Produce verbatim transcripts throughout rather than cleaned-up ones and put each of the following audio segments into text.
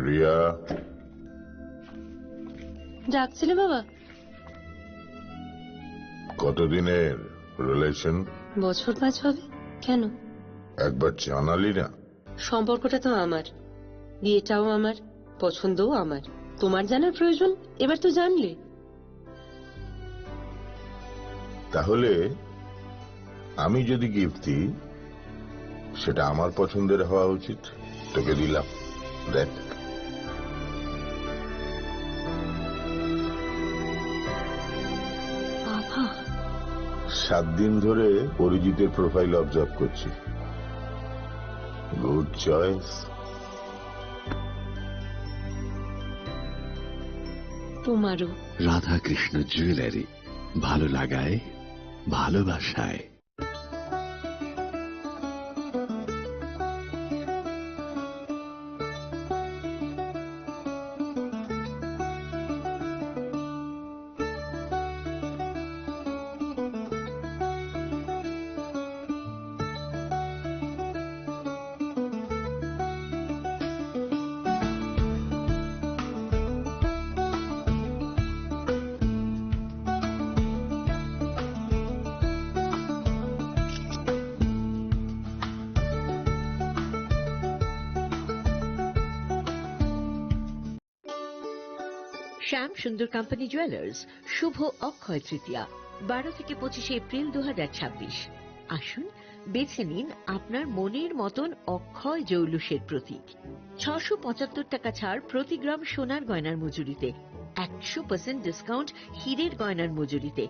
রিয়া। ডাকছিলে বাবা? কতদিনের রিলেশন? বছর পাঁচ হবে। কেন? একবার জানালি না। সম্পর্কটা তো আমার, বিয়েটাও আমার, পছন্দও আমার। তোমার জানার প্রয়োজন? এবার তো জানলে। তাহলে আমি যদি গিফট দিই, সেটা আমার পছন্দের হওয়া উচিত। তোকে দিলাম, দেখ। বাবা। সাত দিন ধরে অরিজিতের প্রোফাইল অবজার্ভ করছি। Good choice. তোমারও। রাধাকৃষ্ণ জুয়েলারি, ভালো লাগায়, ভালোবাসায়। শ্যাম সুন্দর কোম্পানি জুয়েলার্স, শুভ অক্ষয় তৃতীয়া, বারো থেকে পঁচিশে এপ্রিল দু হাজার ছাব্বিশ। আসুন, বেছে নিন আপনার মনের মতন অক্ষয় জৌলুসের প্রতীক। ছশো পঁচাত্তর টাকা ছাড় প্রতি গ্রাম সোনার গয়নার মজুরিতে, একশো পার্সেন্ট ডিসকাউন্ট হীরের গয়নার মজুরিতে,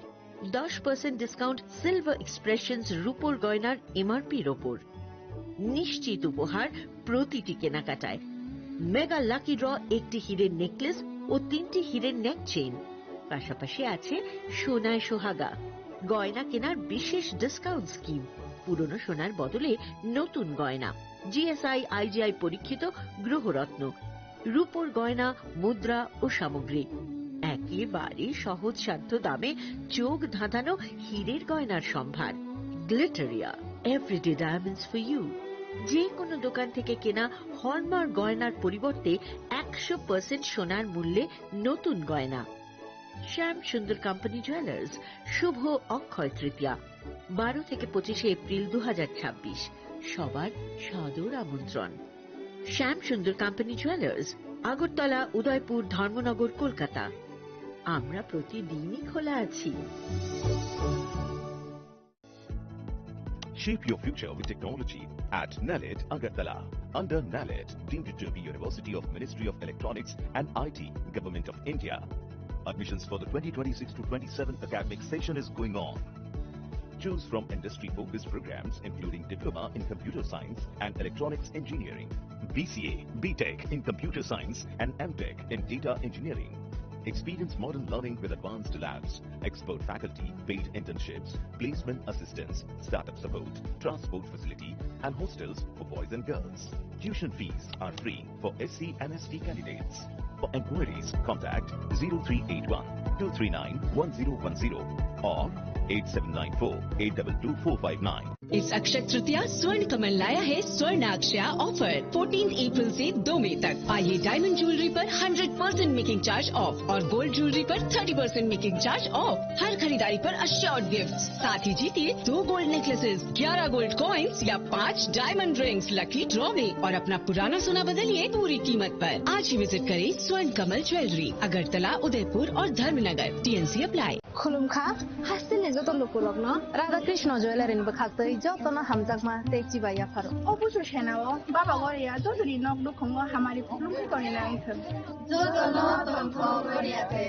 দশ পার্সেন্ট ডিসকাউন্ট সিলভার এক্সপ্রেশনস রূপোর গয়নার এমআরপির ওপর। নিশ্চিত উপহার প্রতিটি কেনাকাটায়। মেগা লাকি ড্র, একটি হীরের নেকলেস ও তিনটি হীরের নেক চেইন। পাশাপাশি আছে সোনায় সোহাগা, গয়না কেনার বিশেষ ডিসকাউন্ট স্কিম। পুরনো সোনার বদলে নতুন গয়না। জিএসআই আইজিআই পরীক্ষিত গ্রহরত্ন, রূপোর গয়না, মুদ্রা ও সামগ্রী। একেবারে সহজসাধ্য দামে চোখ ধাঁধানো হীরের গয়নার সম্ভার। Glitteria, everyday diamonds for you. যে কোনো দোকান থেকে কেনা হলমার্ক গয়নার পরিবর্তে একশো পার্সেন্ট সোনার মূল্যে নতুন গয়না। শ্যাম সুন্দর কোম্পানি জুয়েলার্স, শুভ অক্ষয় তৃতীয়া, বারো থেকে পঁচিশে এপ্রিল দু হাজার ছাব্বিশ। সবার সাদর আমন্ত্রণ। শ্যাম সুন্দর কোম্পানি জুয়েলার্স, আগরতলা, উদয়পুর, ধর্মনগর, কলকাতা। আমরা প্রতিদিনই খোলা আছি। Shape your future with technology at NALED Agartala. Under NALED, deemed to be University of Ministry of Electronics and I T, Government of India. Admissions for the twenty twenty-six to twenty-seven academic session is going on. Choose from industry-focused programs including Diploma in Computer Science and Electronics Engineering, B C A, B Tech in Computer Science and M Tech in Data Engineering. Experience modern learning with advanced labs, expert faculty, paid internships, placement assistance, startup support, transport facility, and hostels for boys and girls. Tuition fees are free for S C and S T candidates. For enquiries, contact zero three eight one two three nine one zero one zero or eight seven nine four eight double two four five nine. इस अक्षय तृतीया स्वर्ण कमल लाया है स्वर्ण अक्षया offer, fourteen April से दो मई तक। पाइए डायमंड ज्वेलरी पर hundred percent making charge off और गोल्ड ज्वेलरी पर thirty percent making charge off. हर खरीदारी पर अश्योर्ड गिफ्ट, साथ ही जीतिए दो गोल्ड नेकलेसेस, ग्यारह गोल्ड कॉइन्स या पाँच डायमंड रिंग्स लकी ड्रॉ में और अपना पुराना सोना बदलिए पूरी कीमत पर। आज ही विजिट करें स्वर्ण कमल ज्वेलरी, अगरतला, उदयपुर और Dharmanagar. TNC apply. Khulumkha, hasteni joto lukurokno Radha Krishna Jewellery ni bwkhaktwi jotono hamjakma tei chibai yapharo. O busu senao Baba Goria jotoni nok nukhungo hamari khulumwi tongwi nai thwng. Jotono tongthok Goria te.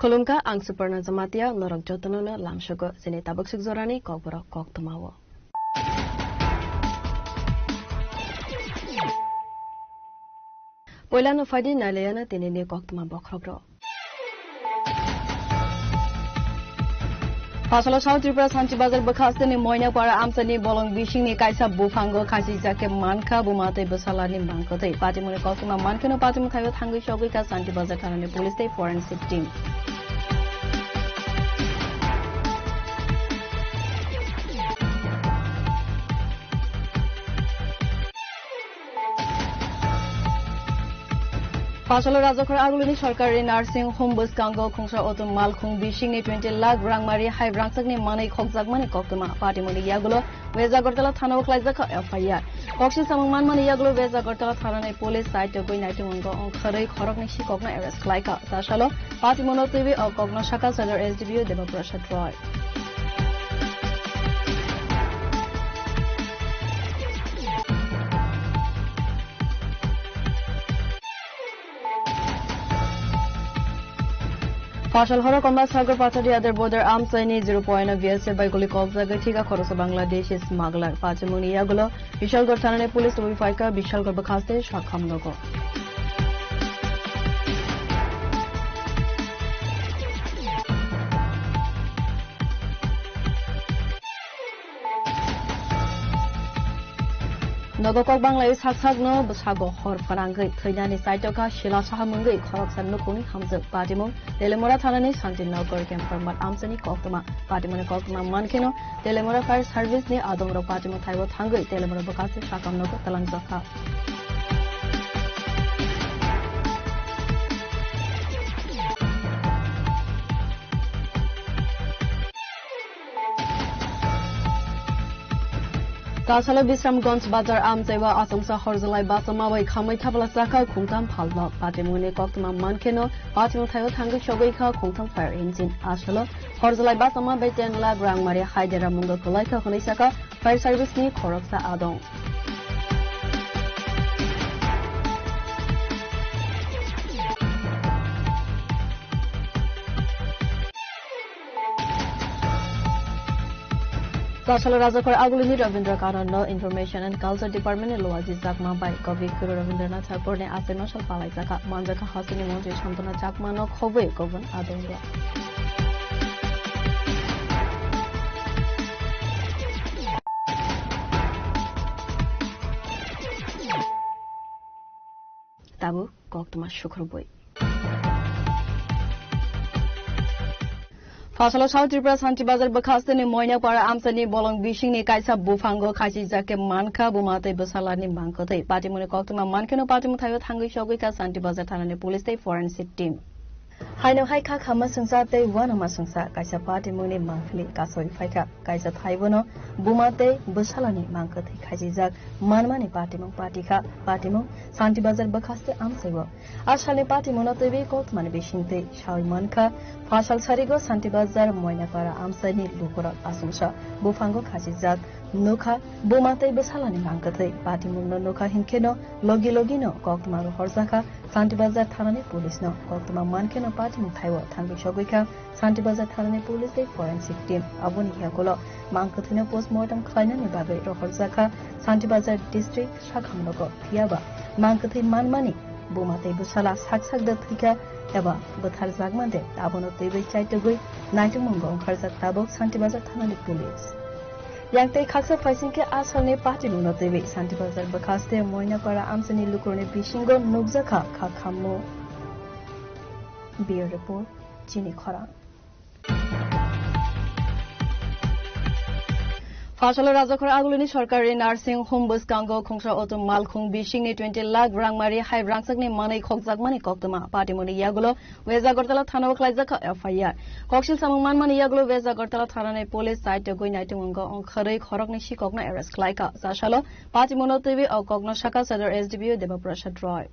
Khulumkha, ang Suparna Jamatia, norok jotono no lamsogo chini tabuk suk jorani kokborok koktwmao. Poilano phaidi nailayana tinini koktwma bokhorok rok. Phasalo South Tripura Santi Bazar bwkha hasteni Moinapara amchaini bolong bisingni kaisa buphango khachijak khe mankha buma tei bwsalani mangkwthwi. Patimungni koktwma mankheno patimung thaio thangwi sogwi kha Santi Bazar thanani police tei forensic team. Phasalo Rajakhor Agulini Sorkari Nursing Home bwskango khungsa auto malkhung bisingni twenty lakh rangmari hai rangchakni manwi khokjakmani koktwma. Patimungni yagulo West Agartala thanao khlaijak kha F I R. Koksil samung manmani yagulo West Agartala thanani police side togwi naitung wngo ongkharwi khoroknwi sikokno arrest khlaikha. Chasalo patimungno twiwi o kokno sakha Sadar S D P O Deba Prasad Roy. Phasal horo Komla Sagar Pachari Adar Border amchaini zero point o B S F bai guli kokjagwi thika khoroksa Bangladeshi smuggler. Pachimungni yagulo Bishalgarh thanani police tubui phaikha Bishalgarh bwkhaste Sakham nogo. Nogo kok banglawi sak sakno bwsago hor phanangwi thwinani chaitokha sila saha mungwi khoroksa nukhungni hamjwk. Patimung Telemura thanani Santinagar Kempermat amchani koktwma. Patimungni koktwma mankheno Telemura Fire Service ni adongrok patimung thaibo thangwi Telemura bwkhaste Sakham nogo twlangjakha. Tasalo Bisramganj bazar amchaiwa achomsa horjalai bachama bai khamwi thapla chakha khungtham phalno. Patimungni koktwma mankheno patimung thaio thangwi sogwi kha khungtham fire engine. Asalo horjalai bachama bai ten lakh rangmari haidera mungo kwlaikha hwnwi sakha fire service ni khoroksa adong. Tasalo Rajakhor Agulini Rabindra Kananno Information and Culture Department ni Luaji Chakma bai Kavi Guru Rabindranath Tagore ni achaima sal palaijakha. Manjakha hasteni montri Santana Chakma no khobwi gobon adongrok. Tabuk koktwma sukhurubwi. Phasalo South Tripura Santi Bazar bwkha hasteni Moinapara amchaini bolong bisingni kaisa buphango khachijak khe mankha buma tei bwsalani mangkwthwi. Patimungni koktwma mankheno patimung thaio thangwi sogwi kha Santi Bazar thanani police tei forensic team. Haino hai kha khamma swngsa tei uanama swngsa kaisa patimungni mangpili kasoi phaikha. Kaisa thaibono buma tei bwsalani mangkwthwi khachijak manmani patimung patikha. Patimung Santi Bazar bwkhaste amchaibo. A salni patimungno twiwi koktwmani bisingtwi sawi mankha, phasal sarigo Santi Bazar Moinapara amchaini lukurok achomsa buphango khachijak nukha buma tei bwsalani mangkwthwi. Patimungno nukha hinkheno logi logino koktwma rohorjakha Santi Bazar thanani police no. Koktwma mankheno patimung thaio thangwi sogwi kha Santi Bazar thanani police tei forensic team. Aboni yakulo mangkwthwino postmortem khlainani bagwi rohorjakha Santi Bazar district Sakham nogo. Phiyaba mangkwthwi manmani buma tei bwsala sak sak da thwikha eba bwtharjakma de, abono twiwi chaitogwi naitugmungo ongkharjak tabuk Santi Bazar thanani police. Yang tei khaksa phaising khe a salni patimungno twiwi Santi Bazar bwkhaste Moinapara amchaini lukurokni bisingo nukjakha kha khammo. Bureau Report, Chini Khorang. Phasalo Rajakhor Agulini Sorkari Nursing Home bwskango khungsa auto malkhung bisingni twenty lakh rangmari hai rangchakni manwi khokjakmani koktwma. Patimungni yagulo West Agartala thanao khlaijak kha F I R. Koksil samung manmani yagulo West Agartala thanani police side togwi naitung wngo ongkharwi khoroknwi sikokno arrest khlaikha. Chasalo patimungno twiwi o kokno sakha Sadar S D P O Deba Prasad Roy.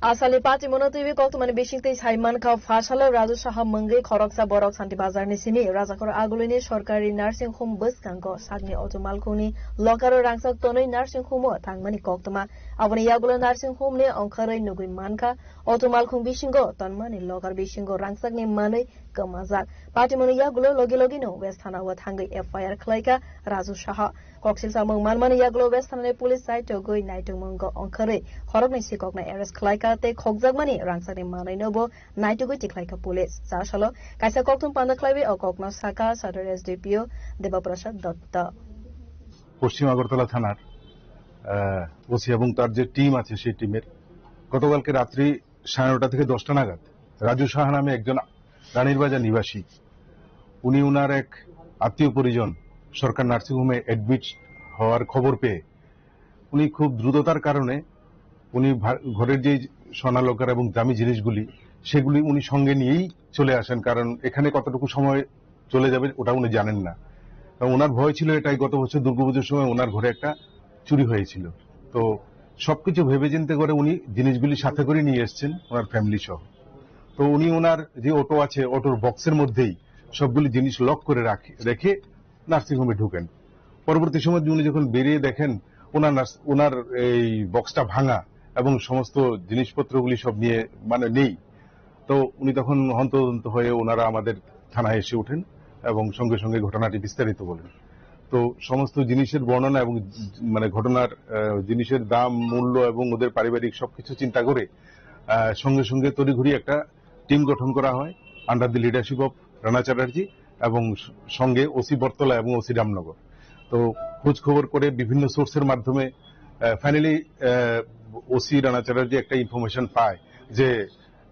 Asali patimungno twiwi koktwmani bisingtwi sai mankha, phasalo Raju Saha mungwi khoroksa borok Santi Bazarni simi Rajakhor Agulini Sorkari Nursing Home bwskango sakni auto malkhungni lokaro rangchak tonwi nursing home-o thangmani koktwma. Aboni yagulo nursing home-ni ongkharwi nugwi mankha, Auto malkhung bisingo tonmani logar bisingo rangchakni manwi kwmajak. Patimoni yagulo logi logino West Thana o thangwi F I R khlaikha Raju Saha. Koksil samung manmani yagulo West Thana ni police saitogwi naitugmungo ongkhorwi khoroknwi sikokno arrest khlaikha tei khokjakmani rangchakni manwino bo naitugwi tikhlaikha police. Cha salo kaisa kokthum panda khlaiwi o kokno sakha Sadar S D P O Deba Prasad Datta. পশ্চিম আগরতলা থানার, আহ, ওসি এবং তার যে টিম আছে সেই টিমের গতকালকে রাত্রি সাড়ে নটা থেকে দশটা নাগাদ রাজু সাহা নামে একজন রানীর বাজার নিবাসী, উনি ওনার এক আত্মীয় পরিজন সরকার নার্সিংহোমে অ্যাডমিট হওয়ার খবর পেয়ে উনি খুব দ্রুততার কারণে উনি ভা-, ঘরের যে সোনা লকার এবং দামি জিনিসগুলি, সেগুলি উনি সঙ্গে নিয়েই চলে আসেন, কারণ এখানে কতটুকু সময় চলে যাবে ওটা উনি জানেন না। এবং ওনার ভয় ছিল এটাই, গত বছর দুর্গাপুজোর সময় ওনার ঘরে একটা চুরি হয়েছিল। তো সবকিছু ভেবে চিন্তে করে উনি জিনিসগুলি সাথে করে নিয়ে এসেছেন ওনার ফ্যামিলি সহ। তো উনি ওনার যে অটো আছে, অটোর বক্সের মধ্যেই সবগুলি জিনিস লক করে রাখে, রেখে নার্সিংহোমে ঢুকেন। পরবর্তী সময় উনি যখন বেরিয়ে দেখেন ওনার নার্স-, ওনার এই বক্সটা ভাঙা এবং সমস্ত জিনিসপত্রগুলি সব নিয়ে, মানে, নেই। তো উনি তখন হন্তদন্ত হয়ে ওনারা আমাদের থানায় এসে ওঠেন এবং সঙ্গে সঙ্গে ঘটনাটি বিস্তারিত বলেন। তো সমস্ত জিনিসের বর্ণনা এবং, মানে, ঘটনার, আহ, জিনিসের দাম, মূল্য এবং ওদের পারিবারিক সবকিছু চিন্তা করে, আহ, সঙ্গে সঙ্গে তড়িঘড়ি একটা টিম গঠন করা হয় under the leadership of Rana চ্যাটার্জি এবং স-, সঙ্গে ওসি বটতলা এবং ওসি রামনগর। তো খোঁজ খবর করে বিভিন্ন সোর্সের মাধ্যমে, আহ, ফাইনালি, আহ, ওসি রানা চ্যাটার্জি একটা ইনফরমেশন পায় যে,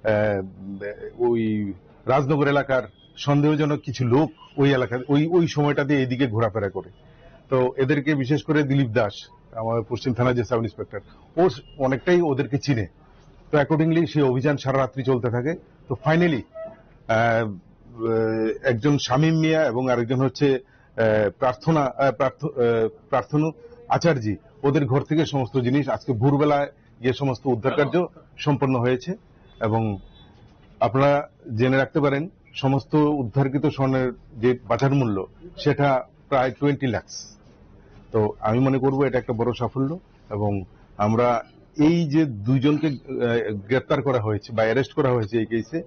আহ, ওই রাজনগর এলাকার সন্দেহজনক কিছু লোক ওই এলাকায় ওই, ওই সময়টাতে এইদিকে ঘোরাফেরা করে। তো এদেরকে, বিশেষ করে দিলীপ দাস, আমাদের পশ্চিম থানার যে সাব ইন্সপেক্টর, ও অনেকটাই ওদেরকে চিনে। তো অ্যাকর্ডিংলি সেই অভিযান সারা রাত্রি চলতে থাকে। তো ফাইনালি, আহ, আহ, একজন শামীম মিয়া এবং আরেকজন হচ্ছে, আহ, প্রার্থনা, আহ, প্রার্থ-, আহ, প্রার্থনু আচার্যি, ওদের ঘর থেকে সমস্ত জিনিস আজকে ভোরবেলায় গিয়ে সমস্ত উদ্ধার কার্য সম্পন্ন হয়েছে। এবং আপনারা জেনে রাখতে পারেন, সমস্ত উদ্ধারকৃত স্বর্ণের যে বাজার মূল্য, সেটা প্রায় টোয়েন্টি লাখস। তো আমি মনে করব এটা একটা বড় সাফল্য। এবং আমরা এই যে দুইজনকে, আহ, গ্রেপ্তার করা হয়েছে বা অ্যারেস্ট করা হয়েছে এই কেসে,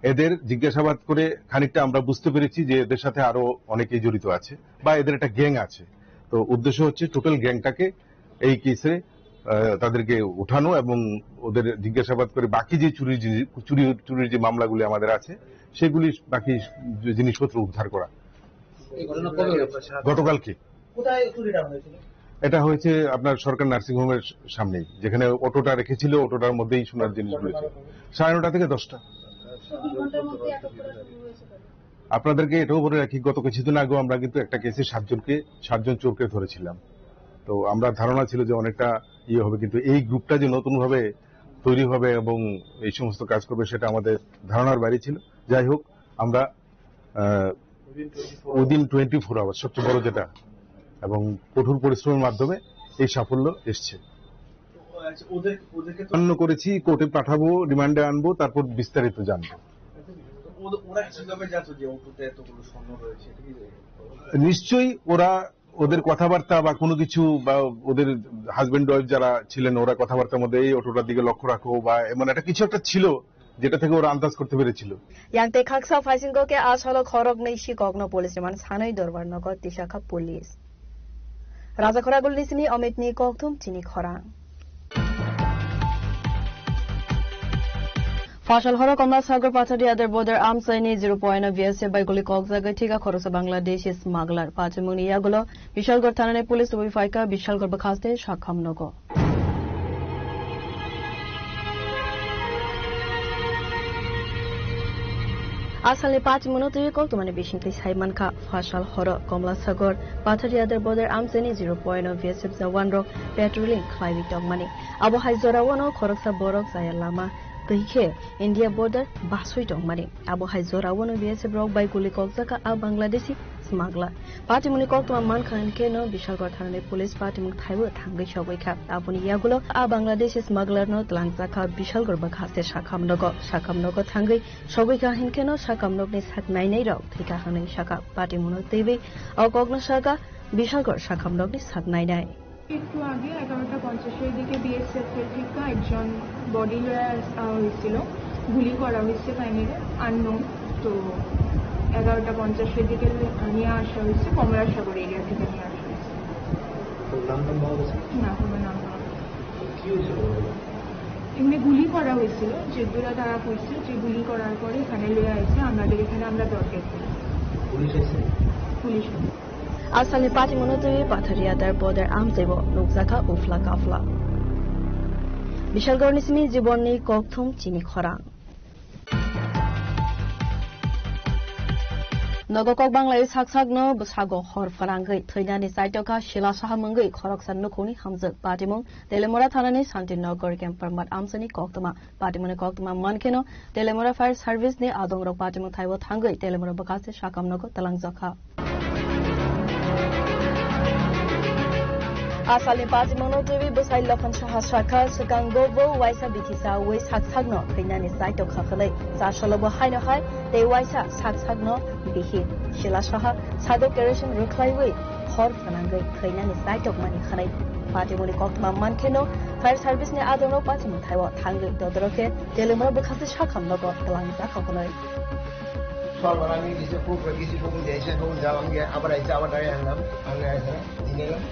এদের জিজ্ঞাসাবাদ করে খানিকটা আমরা বুঝতে পেরেছি যে এদের সাথে আরো অনেকেই জড়িত আছে বা এদের একটা গ্যাং আছে। তো উদ্দেশ্য হচ্ছে টোটাল গ্যাংটাকে এই কেসে, আহ, তাদেরকে উঠানো এবং ওদের জিজ্ঞাসাবাদ করে বাকি যে চুরির জিনিস, চুরি, চুরির যে মামলাগুলি আমাদের আছে, সেগুলি বাকি জিনিসপত্র উদ্ধার করা। এই ঘটনা কবে হয়েছে? গতকালকে। কোথায় চুরিটা হয়েছিল? এটা হয়েছে আপনার সরকার নার্সিং হোমের সামনেই, যেখানে অটোটা রেখেছিল, অটোটার মধ্যেই সোনার জিনিস রয়েছে। সাড়ে নটা থেকে দশটা। চব্বিশ ঘন্টার মধ্যে এত করে চুরি হয়েছে কেন? আপনাদেরকে এটাও বলে রাখি, গত কিছুদিন আগেও আমরা কিন্তু একটা কেসে সাতজনকে, সাতজন চোরকে ধরেছিলাম। তো আমরা ধারণা ছিল যে অনেকটা ইয়ে হবে, কিন্তু এই গ্রুপটা যে নতুনভাবে তৈরি হবে এবং এই সমস্ত কাজ করবে, সেটা আমাদের ধারণার বাইরে ছিল। যাই হোক, আমরা, আহ, উইদিন টোয়েন্টি ফোর আওয়ার, সবচেয়ে বড় যেটা, এবং কঠোর পরিশ্রমের মাধ্যমে এই সাফল্য এসছে। আচ্ছা, ওদের, ওদেরকে তো অন্য করেছি, কোর্টে পাঠাবো, রিমান্ডে আনবো, তারপর বিস্তারিত জানবো। ওরা কিভাবে জানতো যে অটোতে এতগুলো স্বর্ণ রয়েছে? এটা কি নিশ্চয়ই ওরা ওদের কথাবার্তা বা কোনো কিছু, বা ওদের হাজবেন্ড ওয়াইফ যারা ছিলেন, ওরা কথাবার্তার মধ্যে এই অটোটার দিকে লক্ষ্য রাখো বা এমন একটা কিছু একটা ছিল, যেটা থেকে ওরা আন্দাজ করতে পেরেছিল। Yang tei khaksa phaisingo khe a salo khoroknwi sikokno police rwmani sanwi dorbar nogo tisakha police. Raja Khoragul ni simi Amit ni kokthum chini khorang. Fasal horo Komla Sagar Pathari Adar Border amchaini zero point o B S F bai guli kokjagwi thika khoroksa Bangladeshi smuggler. Pachimungni yagulo Bishalgarh thanani police tubui phaikha Bishalgarh bwkhaste sakham nogo. Asalni pachimungno twiwi koktumani bisingtwi sai mankha, Fasal horo Komla Sagar Pathari Adar Border amchaini zero point o B S F jawan rok patrolling khlaiwi tongmani. Abo hai jorao no khoroksa borok chaya lama twi khe India border basui tongmani. Abo hai jorao no B S F rok bai guli kokjakha a Bangladeshi smuggler. Patimungni koktwma mankha hinkhe no Bishalgarh thanani police patimung thaibo thangwi sogwi kha. Aboni yagulo a Bangladeshi smuggler no twlangjakha Bishalgarh bwkhaste sakham nogo. Sakham nogo thangwi sogwi kha hinkhe no sakham nokni sak nainai rok thwikha hwnwi sakha. Patimungno twiwi o kokno sakha Bishalgarh sakham nokni sak nainai. একটু আগে এগারোটা পঞ্চাশের দিকে বিএসএফ এর থেকে একজন বডি লয়ে আস-, আহ, হয়েছিল, গুলি করা হয়েছে ফ্যামিলি আননোন। তো এগারোটা পঞ্চাশের দিকে নিয়ে আসা হয়েছে, কমলাসাগর এরিয়া থেকে নিয়ে আসা হয়েছে। তো নাম টাম পাওয়া গেছে? না, কোনো নাম পাওয়া গেছে না। কি হয়েছিল ওনার? এমনি গুলি করা হয়েছিল, যে দুরা তারা করছে, যে গুলি করার পরে এখানে লয়ে আসছে, আমাদের এখানে আমরা ব্রডকাস্ট করি। পুলিশ এসে? পুলিশ এসে। Asalni patimungno twiwi Patharia Dar Bodar amchaibo nukjakha ufla kafla. Bishalgarhni simi Jibonni kokthum chini khorang. Nogo kok banglai sak sakno bwsago hor phanangwi thwinani chaitokha sila saha mungwi khoroksa nukhungni hamjwk patimung Telemura thanani Santinagar Kempermat amchaini koktwma. Patimungni koktwma mankheno Telemura Fire Service ni adongrok patimung thaibo thangwi Telemura bwkhasi sakam nogo twlangjakha. Asalni patimungno twiwi bwsai Lokhon Saha sakha, swkango bo waisa bithi chawi sak sakno thwinani chaitokha hwnwi chasolobo haino hai tei waisa sak sakno bihi sila saha sago kerosene rwkhlaiwi hor phanangwi thwinani chaitokmani hwnwi. Patimungni koktwma mankheno Fire Service ni adongrok patimung thaibo thangwi dodoro khe Telemura bwkhasi sakam nogo twlangjakha hwnwi. সকাল আমি কিছু খুব কিছু সবুজ এসে সবুজ যাওয়া আমি আবার আইসে আবার গাড়ি আনলাম, আনলে আইসে দিনে এলাম।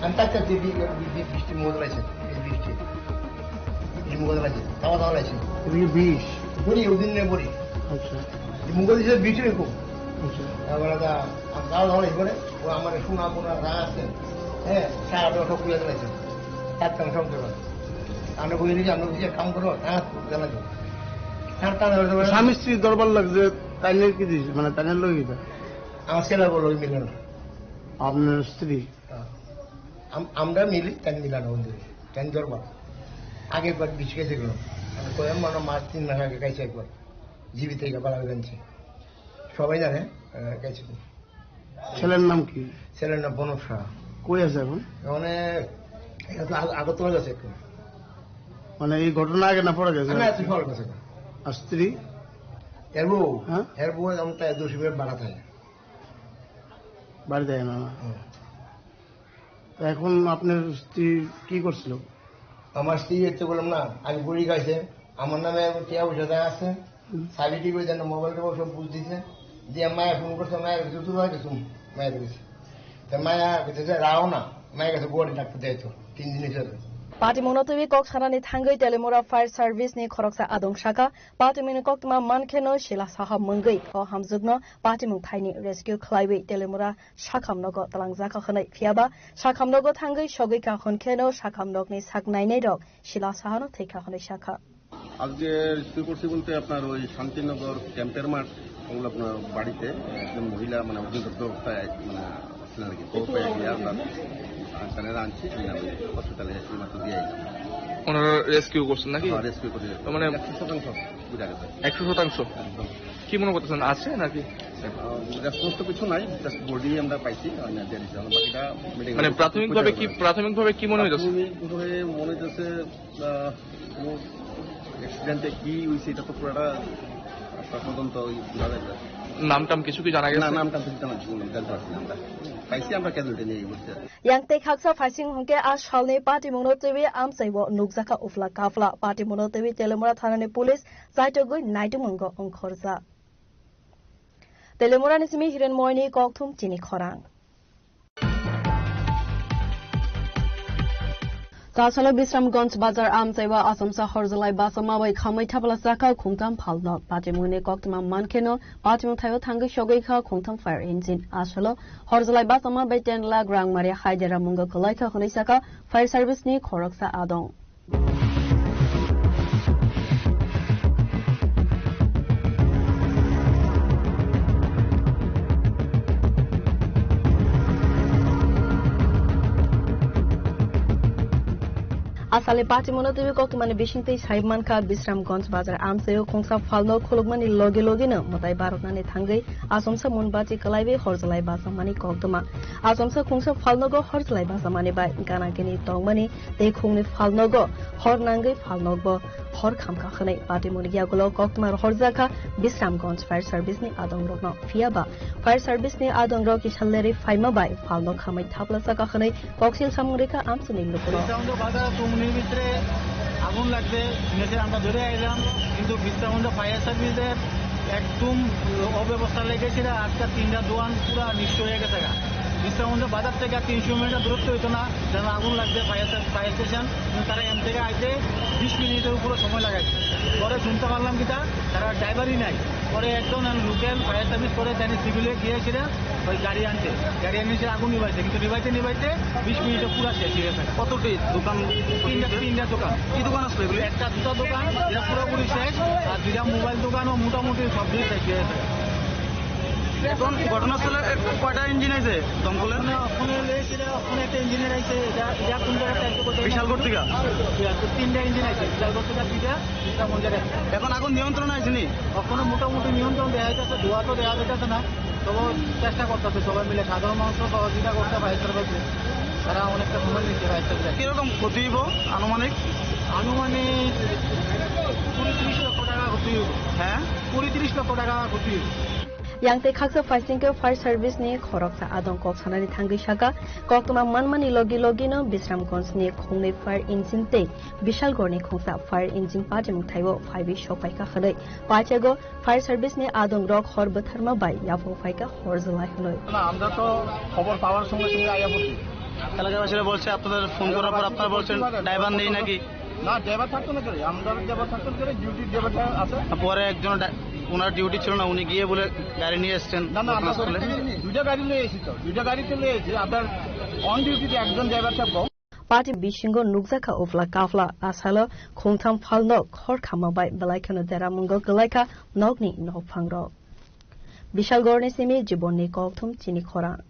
আমি তার কাছে বি-, বি-, বি-, বৃষ্টি মজা লাগছে, বি-, বৃষ্টি। এই মজা লাগছে, তাওয়া তাওয়া লাগছে। এটা কি বিষ? বড়ি, ওদিন নেই বড়ি। আচ্ছা। এই মুগল হিসেবে বিষ এরকম। আচ্ছা। তারপরে তা, আমি তাওয়া তাওয়া লাগছে বলে, ও আমার শোনা বোনা যা আছে, হ্যাঁ, সারা দশ খুলে দিয়েছে। তার কারণে সব দেওয়া। আমরা বলি যে, আমরা বলি যে, কাম করো, হ্যাঁ, জ্বালা করো। স্বামী স্ত্রীর দরবার লাগছে, তাইলে কি দিস? মানে, তাইলে লই গেছে। আমার ছেলে বলো, ওই মিলে না। আপনার স্ত্রী? হ্যাঁ। আম-, আমরা মিলি, তাই মিলানো বন্ধু। তাই দরবার। আগে একবার বিষ খেয়েছিল। আমি কই, আমি মনে হয় মাস তিন মাস আগে খাইছি একবার। জিবি থেকে বাড়া হয়ে জানছি। সবাই জানে, আহ, খাইছি। ছেলের নাম কি? ছেলের নাম প্রণব সাহা। কই আছে এখন? মানে, এটা তো আগ-, আগরতলা গেছে একটু। মানে, এই ঘটনা আগে না পরে গেছে? না, তুই ফল গেছে না। আর স্ত্রী? এর বউ? হ্যাঁ? এর বউ এখন তাই দুশো মিনিট বাড়া থাকে। বাড়ি যায় না, না? হুম। তো এখন আপনার স্ত্রী কি করছিল? আমার স্ত্রী হচ্ছে বললাম না, আগে বড়ি খাইছে, আমার নামে টিয়া পয়সা দেওয়া আছে, হুম। সাবিটি করে যেন মোবাইল টোবাইল সব বুঝ দিছে, দিয়ে মায়ের ফোন করছে, মায়ের কাছে তুলে গেছে, মায়ের কাছে। তো মায়া গেছে যে রাও না, মায়ের কাছে বড়ি ডাক্তার দেয় তো, তিন দিনের জন্য। Patimungno twiwi kok sanani thangwi Telemura Fire Service ni khoroksa adong sakha, patimungni koktwma mankheno sila saha mungwi o hamjwkno patimung thaini rescue khlaiwi Telemura sakhamnogo twlangjakha hwnwi. Phiyaba sakhamnogo thangwi sogwikha hwnkheno sakhamnokni sak nainairok sila sahano thwikha hwnwi sakha. আজকে রেস্কিউ করছি বলতে আপনার ওই শান্তিনগর ক্যাম্পের মাঠ, ওগুলো আপনার বাড়িতে একজন মহিলা মানে অগ্নিদগ্ধ অবস্থায় মানে আসছিলেন আর কি। তো ওই গিয়ে আমরা তারা আনছি, নিয়ে আমি হসপিটালে এই মাত্র দিয়ে আইছি। ওনারা রেস্কিউ করছেন নাকি? হ্যাঁ, রেস্কিউ করে। তো মানে একশো শতাংশ বুঝা গেছে। একশো শতাংশ? একদম। কি মনে করতেছেন, আছে নাকি? আহ, রেসপন্স তো কিছু নাই, জাস্ট বডি আমরা পাইছি, আর না, দিয়ে দিচ্ছি। আমরা বাকিটা মেডিকেল মানে রিপোর্ট প্রাথমিকভাবে করতে কি, হবে। প্রাথমিকভাবে কি মনে হইতেছে? প্রাথমিকভাবে মনে হইতেছে, আহ, কোনো অ্যাক্সিডেন্টে কি হইছে, এটা তো পুরাটা তদন্ত ওই জানা যাবে। নাম টাম কিছু কি জানা না, গেছে? নাম টাম কিছু জানা, জানতে পারছি না আমরা। পাইছি আমরা ক্যাজুয়ালিটি নিয়ে এই মুহূর্তে। Yang tei khaksa phaising hwnkhe a salni patimungno twiwi amchaibo nukjakha ufla kafla. Patimungno twiwi Telemura thanani police chaitogwi naitukmungo ongkhorjak. Telemurani simi Hiren Moini kokthum chini khorang. Tasalo Bisramganj bazar amchaiwa Asamsa horjalai basa mabai khamwi thapla chakha khungtham phalnok. Patimungni koktwma mankheno patimung thaio thangwi sogwi kha khungtham fire engine. Asalo horjalai basa mabai ten lakh rang mari haidera mungo kwlai kha hwnwi sakha fire service ni khoroksa adong. Asale patimungno twiwi koktwmani bisingtwi sai mankha, Bisramganj bazar amchaio khungsa phalno khulukmani loge logeno mwtai baroknani thangwi achomsa munbachi kwlaiwi horjalai basamani koktwma. Achomsa khungsa phalnogo horjalai basamani bai gana gini tongmani tei khungni phalnogo hor nangwi phalnokbo hor khamkha hwnwi patimungni yagulo koktwma horjakha Bisramganj Fire Service ni adongrokno. Phiya ba Fire Service ni adongrok kisa lerwi phaima bai phalno khamwi thapla chakha hwnwi koksil samung rikha amchini lukurok. Bisramganj bazar chumni bhitre agun lagde, শুনেছি আমরা ধরে আইলাম, কিন্তু বিশ্রামগঞ্জ ফায়ার সার্ভিসের একদম অব্যবস্থা লেগেছিল। আজকে তিনটা দোকান পুরো নিঃস্ব হয়ে গেছে। বিশ্রামগঞ্জ বাজার থেকে তিনশো মিটার দূরত্ব হইতো না, যেন আগুন লাগছে ফায়ার সার-, ফায়ার স্টেশন। কিন্তু তারা এম থেকে আইতে বিশ মিনিটের উপরে সময় লাগাইছে। পরে শুনতে পারলাম কি তা, তারা ড্রাইভারই নাই। পরে একজন লোকাল ফায়ার সার্ভিস করে তাই সিভিলে গিয়েছিল ওই গাড়ি আনতে। গাড়ি আনিয়ে আগুন নিভাইছে, কিন্তু নিভাইতে নিভাইতে বিশ মিনিটে পুরো শেষ হয়ে গেছে। কতটি দোকান? তিনটা, তিনটা দোকান। কি দোকান আসলে এগুলি? একটা জুতা দোকান, এটা পুরোপুরি শেষ, আর দুইটা মোবাইল দোকানও মোটামুটি সব কিছু শেষ হয়ে গেছে। এখন ঘটনাস্থলে এক-, কয়টা ইঞ্জিন আছে দমকলের? ওখানে, ওখানে লেগেছিল, ওখানে একটা ইঞ্জিনিয়ার আছে, এটা, এটা কোন জায়গাতে আছে, কোথায়? বিশালগড় থেকে? বিশালগড়, তিনটা ইঞ্জিন আছে, বিশালগড় থেকে দুইটা, তিনটা কোন জায়গায়? এখন আগুন নিয়ন্ত্রণে আসেনি? এখনো মোটামুটি নিয়ন্ত্রণ দেওয়া যাইতেছে, ধোঁয়া তো দেওয়া যাইতেছে না, তবু চেষ্টা করতেছে সবাই মিলে, সাধারণ মানুষও সহযোগিতা করতে পারে, তারা অনেকটা সময় নিচ্ছে ফায়ার সার্ভিস। কিরকম ক্ষতি হইব আনুমানিক? আনুমানিক কুড়ি তিরিশ লক্ষ টাকা ক্ষতি হইব। হ্যাঁ? কুড়ি তিরিশ লক্ষ টাকা ক্ষতি হইব। Yang tei khaksa phaisingkhe fire service ni khoroksa adong kok sanani thangwi saka, koktwma manmani logi logi no Bisramganj ni khungnwi fire engine tei Bishalgor ni khungsa fire engine patimung thaio phaiwi sokpaikha hwnwi paithago fire service ni adong rok hor bwtharma bai yaphang phaikha hor jwlai hwnwi. না, আমরা তো খবর পাওয়ার সঙ্গে সঙ্গে আইয়া পড়ছি। এলাকাবাসীরা বলছে, আপনাদের ফোন করার পর আপনারা বলছেন ড্রাইভার নেই নাকি? না, ড্রাইভার থাকতো না কেন? আমরা ড্রাইভার থাকতো না কেন? ডিউটির ড্রাইভারটা আছে। পরে একজন ডা-, ওনার ডিউটি ছিল না, উনি গিয়ে বলে গাড়ি নিয়ে এসছেন না, না, আমরা ঘটনাস্থলে। দুইটা গাড়ি নিয়ে এসেছি তো, দুইটা গাড়ি তো নিয়ে এসেছি। আপনার অন ডিউটিতে একজন ড্রাইভার থাকবো। Party bisingo nukjakha ufla kafla, asalo khungtham phalno khor khamma bai belai kheno deramungo kwlaikha nokni nokphangrok. Bishalgorni simi Jibonni kokthum chini khorang.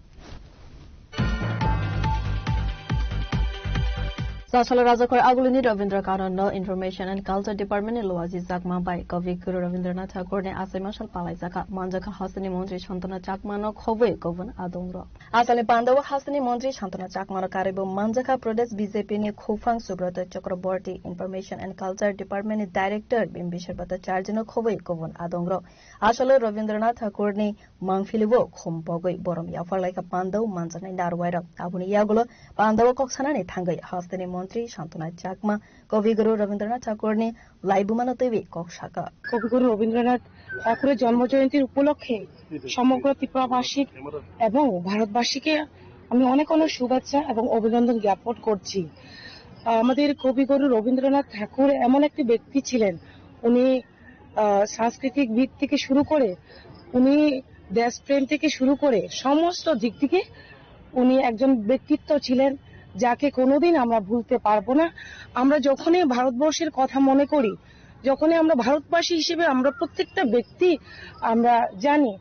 Chasalo Rajakhor agulini Rabindra Kanonno Information and Culture Department ni Luaji Chakma bai Kavi Guru Rabindranath Thakurni asai masal palaijakha, manjakha hasteni montri Santana Chakmano khobwi kubun adongrok. Asalni pandao hasteni montri Santana Chakmano karwibo manjakha Pradesh B J P ni Khufang Subroto Chakraborty, Information and Culture Department ni Director Bimbisar Bhattacharjino khobwi kubun adongrok. Asalo Rabindranath Thakurni mangphilibo khum pogwi borom yapharlaikha pandao manjaknai narwai rok. Aboni yagulo pandao kok sanani thangwi hasteni montri Santana Chakma Kavi Guru Rabindranath Thakurni laibumano twiwi kok saka. কবিগুরু রবীন্দ্রনাথ ঠাকুরের জন্ম জয়ন্তীর উপলক্ষে সমগ্র ত্রিপুরাবাসী এবং ভারতবাসীকে আমি অনেক অনেক শুভেচ্ছা এবং অভিনন্দন জ্ঞাপন করছি। আমাদের কবিগুরু রবীন্দ্রনাথ ঠাকুর এমন একটি ব্যক্তি ছিলেন, উনি, আহ, সাংস্কৃতিক দিক থেকে শুরু করে, উনি দেশপ্রেম থেকে শুরু করে সমস্ত দিক থেকে উনি একজন ব্যক্তিত্ব ছিলেন, যাকে কোনোদিন আমরা ভুলতে পারবো না। আমরা যখনই ভারতবর্ষের কথা মনে করি, যখনই আমরা ভারতবাসী হিসেবে আমরা প্রত্যেকটা ব্যক্তি আমরা জানি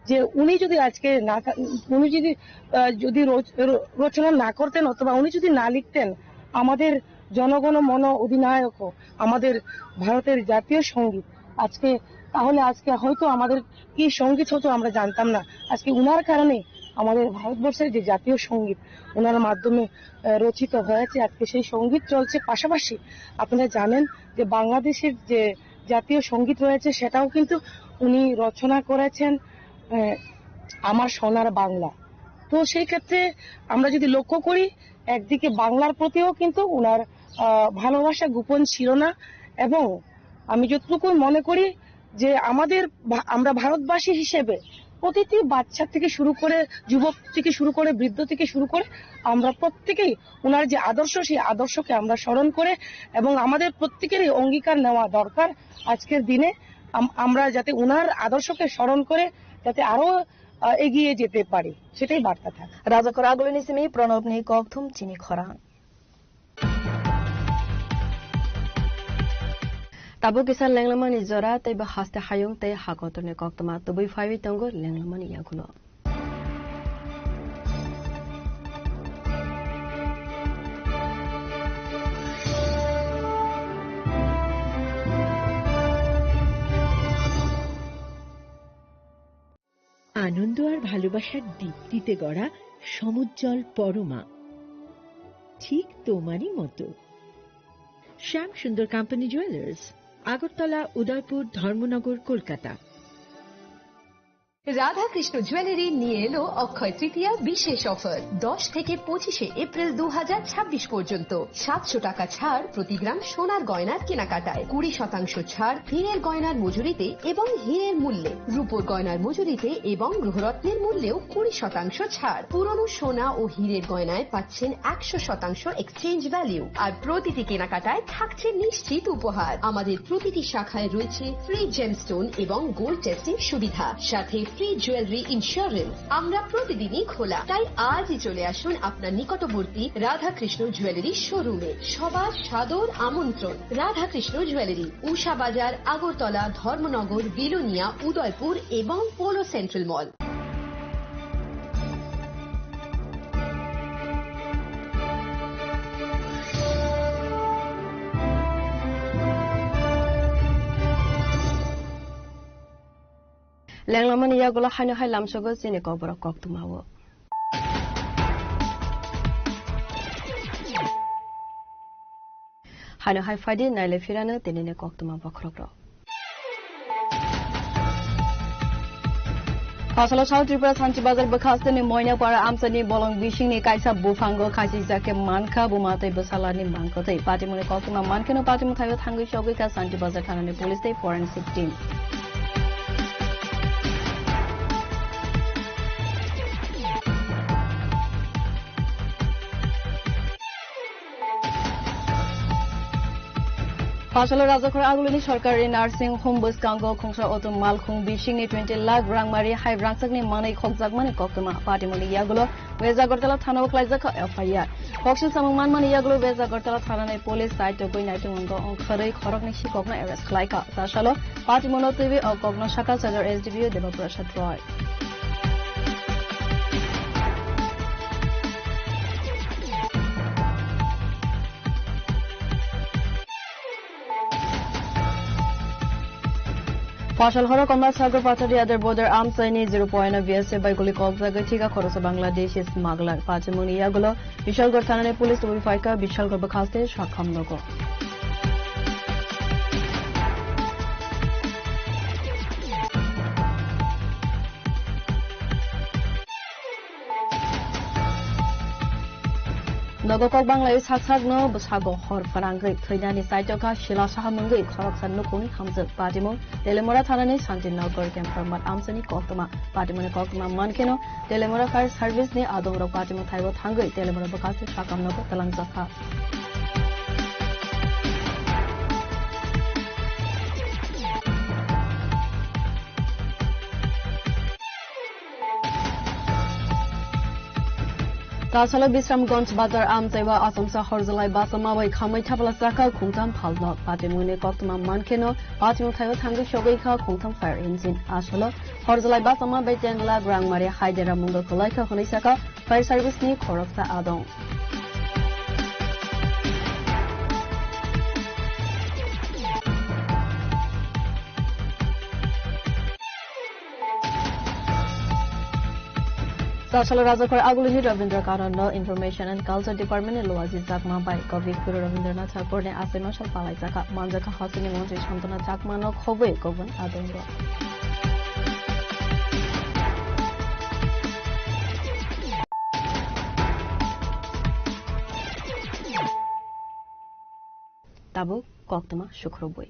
যে উনি যদি আজকে না থা-, উনি যদি, আহ, যদি রচ-, র-, রচনা না করতেন অথবা উনি যদি না লিখতেন, আমাদের জনগণ মন অধিনায়ক, আমাদের ভারতের জাতীয় সঙ্গীত আজকে, তাহলে আজকে হয়তো আমাদের কি সঙ্গীত হতো আমরা জানতাম না। আজকে উনার কারণে আমাদের ভারতবর্ষের যে জাতীয় সঙ্গীত ওনার মাধ্যমে, আহ, রচিত হয়েছে, আজকে সেই সঙ্গীত চলছে। পাশাপাশি আপনারা জানেন যে বাংলাদেশের যে জাতীয় সঙ্গীত রয়েছে সেটাও কিন্তু উনি রচনা করেছেন, আহ, আমার সোনার বাংলা। তো সেই ক্ষেত্রে আমরা যদি লক্ষ্য করি, একদিকে বাংলার প্রতিও কিন্তু ওনার, আহ, ভালোবাসা গোপন ছিল না। এবং আমি যতটুকু মনে করি যে আমাদের ভা-, আমরা ভারতবাসী হিসেবে প্রতিটি বাচ্চা থেকে শুরু করে, যুবক থেকে শুরু করে, বৃদ্ধ থেকে শুরু করে আমরা প্রত্যেকেই ওনার যে আদর্শ, সেই আদর্শকে আমরা স্মরণ করে এবং আমাদের প্রত্যেকেরই অঙ্গীকার নেওয়া দরকার আজকের দিনে আম-, আমরা যাতে ওনার আদর্শকে স্মরণ করে যাতে আরো, আহ, এগিয়ে যেতে পারি, সেটাই বার্তা থাকে। Rajakhor agulini simi Pranobni kokthum chini khorang. Tabuk kisa lenglamani jora tei bo haste hayung tei hakotorni koktwma tubui phaiwi tongo lenglamani yagulo. দোয়ার ভালোবাসার দীপ্তিতে গড়া সমুজ্জ্বল পরমা, ঠিক তোমারই মতো। শ্যাম সুন্দর কোম্পানি জুয়েলার্স, আগরতলা, উদয়পুর, ধর্মনগর, কলকাতা। রাধাকৃষ্ণ জুয়েলারি নিয়ে এলো অক্ষয় তৃতীয়া বিশেষ অফার। দশ থেকে পঁচিশে এপ্রিল দু হাজার ছাব্বিশ পর্যন্ত সাতশো টাকা ছাড় প্রতি গ্রাম সোনার গয়নার কেনাকাটায়, কুড়ি শতাংশ ছাড় হীরের গয়নার মজুরিতে এবং হীরের মূল্যে, রূপোর গয়নার মজুরিতে এবং গ্রহরত্নের মূল্যেও কুড়ি শতাংশ ছাড়। পুরনো সোনা ও হীরের গয়নায় পাচ্ছেন একশো শতাংশ এক্সচেঞ্জ ভ্যালু, আর প্রতিটি কেনাকাটায় থাকছে নিশ্চিত উপহার। আমাদের প্রতিটি শাখায় রয়েছে ফ্রি জেমস্টোন এবং গোল্ড টেস্টিং সুবিধা, সাথে ফ্রি জুয়েলারি ইন্স্যুরেন্স। আমরা প্রতিদিনই খোলা, তাই আজই চলে আসুন আপনার নিকটবর্তী রাধাকৃষ্ণ জুয়েলারি শোরুমে। সবার সাদর আমন্ত্রণ। রাধাকৃষ্ণ জুয়েলারি, উষা বাজার, আগরতলা, ধর্মনগর, বিলোনিয়া, উদয়পুর এবং polo central mall. Lenglamani yagulo haino hai lamsogo chini kokborok koktwmao. Haino hai phaidi naile phirano tinini koktwma bokhorokrok. Phasalo South Tripura Sanchi Bazar bwkhasteni Moinapara amchani bolong bisingni kaisa buphango khachijak khe mankha buma tei bwsalani mankotwi. Patimungni koktwma mankheno patimung thaio thangwi sogwikha Sanchi Bazar thanani police tei forensic team. Phasalo Rajakhor agulini sorkari nursing home bwskango khungsa auto malkhung bisingni twenty lakh rangmari hai rangchakni manwi khokjakmani koktwma. Patimungni yagulo West Agartala thanao khlaijak kha F I R. Koksil samung manmani yagulo West Agartala thanani police side togwi naitung wngkha, wngkhorwi khoroknwi sikokno arrest khlaikha. Tasalo patimungno twiwi o kokno sakha Sadar S D P O Deba Prasad Roy. Phasal horo Komla Sagar Pathari Adar Bodar amchaini zero point o B S F bai guli kokjagwi thika khoroksa Bangladeshi smuggler. Patimungni yagulo Bishalgarh thanani police tubui phaikha Bishalgarh bwkhaste Sakham nogo. Nogo kok banglawi sak sakno bwsago hor phrangwi thwinani chaitokha sila saha mungwi khoroksa nukhungni hamjwk. Patimung Telemora thanani Santinagar Kempharmat amchani koktwma. Patimungni koktwma mankheno Telemora Fire Service ni adongrok patimung thaibo thangwi Telemora bwkhakni sakamnogo twlangjakha. Tasalo Bisramganj Bazar amchaiwa Asamsa horjalai bachama bai khamwi thapla chakha khungtham phalnok. Patimungni koktwma mankheno patimung thaio thangwi sogwi kha khungtham fire engine. Asalo horjalai bachama bai ten lakh rangmari hai dera mungo kwlaikha hwnwi sakha fire service ni khoroksa adong. Tasalo Rajakhor agulini Rabindra Kananno Information and Culture Department ni Luaji Chakma bai Kavi Guru Rabindranath Thakur ni achaima sal palaijakha. Manjakha hasteni montri Santana Chakma no khobwi kobun adongo. Tabuk koktwma sukrubwi.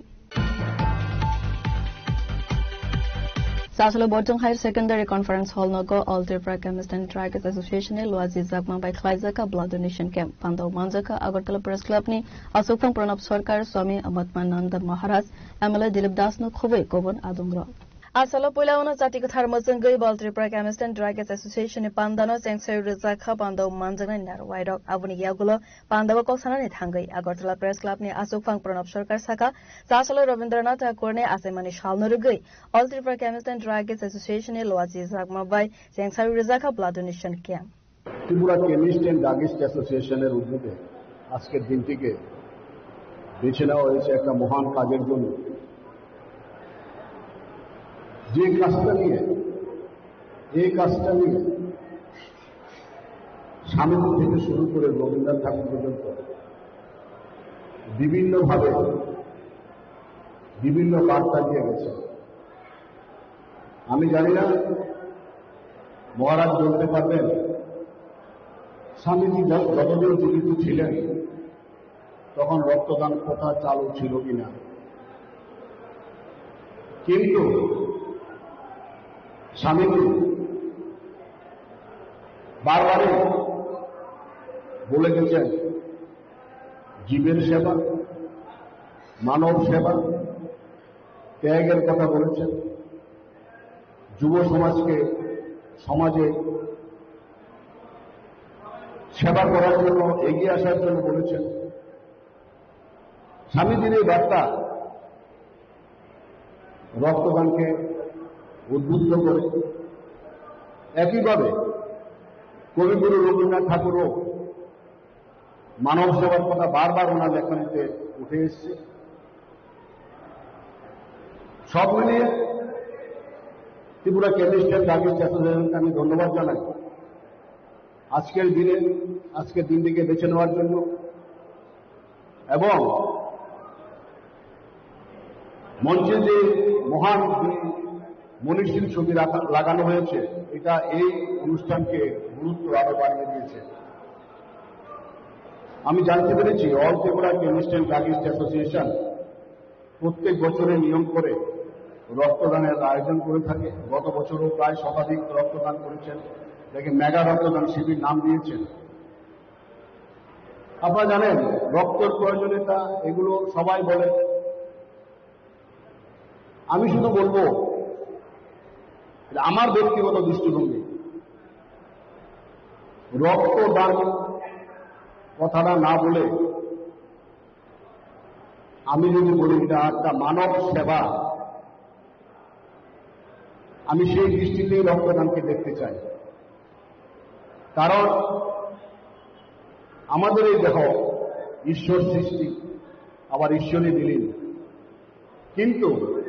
Sasalo Borjong Higher Secondary Conference Hall nogo All Tripura Chemist and Druggists Association ni Luaji Jakma bai khlaijak blood donation camp. Pandao manjak Agartala Press Club ni Asukphang Pranab Sarkar, Swami Amatmananda Maharaj, M L A Dilip Das no khobwi kobon adongrok. Asalo puila uno jati kwthar mwchwngwi All Tripura Chemist and Druggists Association ni pandano chengsai rwjak kha pandao manjaknai narwairok. Aboni yagulo pandao kok sanani thangwi Agartala Press Club ni Asukphang Pranab Sarkar saka, Chasalo Rabindranath Tagore ni achaimani salno rwgwi All Tripura Chemist and Druggists Association ni Luaji Jakma bai chengsai rwjak kha blood donation camp. Tripura chemist and druggist অ্যাসোসিয়েশনের উদ্যোগে আজকের দিনটিকে বেছে নেওয়া হয়েছে একটা মহান কাজের জন্য। যে কাজটা নিয়ে এই কাজটা নিয়ে স্বামীজি থেকে শুরু করে রবীন্দ্রনাথ ঠাকুর পর্যন্ত বিভিন্নভাবে বিভিন্ন বার্তা দিয়ে গেছেন। আমি জানি না মহারাজ বলতে পারবেন, স্বামীজি যত- যতদিন জীবিত ছিলেন, তখন রক্তদান প্রথা চালু ছিল কিনা, কিন্তু স্বামীজি বারবারই বলে গেছেন, জীবের সেবা, মানব সেবা, ত্যাগের কথা বলেছেন। যুব সমাজকে সমাজে সেবা করার জন্য, এগিয়ে আসার জন্য বলেছেন। স্বামীজির এই বার্তা রক্তদানকে উদ্বুদ্ধ করে। একইভাবে কবিগুরু রবীন্দ্রনাথ ঠাকুরও মানব সেবার কথা বারবার ওনার লেখনীতে উঠে এসছে। সব মিলিয়ে ত্রিপুরা কেমিস্ট অ্যান্ড ড্রাগিস্ট অ্যাসোসিয়েশনকে আমি ধন্যবাদ জানাই আজকের দিনে, আজকের দিনটিকে বেছে নেওয়ার জন্য। এবং মঞ্চে যে মহান দুই মনীষীর ছবি রাখা- লাগানো হয়েছে, এটা এই অনুষ্ঠানকে গুরুত্ব আরো বাড়িয়ে দিয়েছে। আমি জানতে পেরেছি, all Tripura chemist and druggist association প্রত্যেক বছরে নিয়ম করে রক্তদানের আয়োজন করে থাকে। গত বছরও প্রায় শতাধিক রক্তদান করেছেন, যাকে মেগা রক্তদান শিবির নাম দিয়েছেন। আপনারা জানেন, রক্তের প্রয়োজনীয়তা এগুলো সবাই বলে। আমি শুধু বলবো, এটা আমার ব্যক্তিগত দৃষ্টিভঙ্গি, রক্তদান কথাটা না বলে আমি যদি বলি এটা একটা মানব সেবা, আমি সেই দৃষ্টিতেই রক্তদানকে দেখতে চাই। কারণ আমাদের এই দেহ ঈশ্বর সৃষ্টি, আবার ঈশ্বরই বিলীন, কিন্তু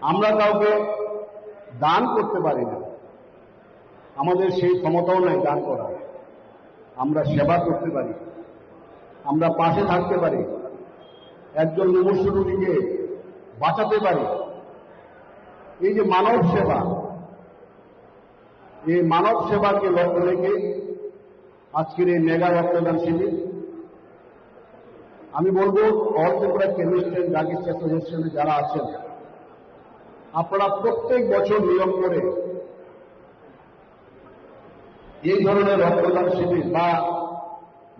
আমরা কাউকে দান করতে পারি না। আমাদের সেই ক্ষমতাও নাই দান করার। আমরা সেবা করতে পারি, আমরা পাশে থাকতে পারি, একজন মুমূর্ষু রোগীকে বাঁচাতে পারি। এই যে মানব সেবা, এই মানব সেবাকে লক্ষ্য রেখে আজকের এই মেগা রক্তদান শিবির। আমি বলবো, অল ত্রিপুরা কেমিস্ট অ্যান্ড ড্রাগিস্ট অ্যাসোসিয়েশনে যারা আছেন, আপনারা প্রত্যেক বছর নিয়ম করে এই ধরনের রক্তদান শিবির বা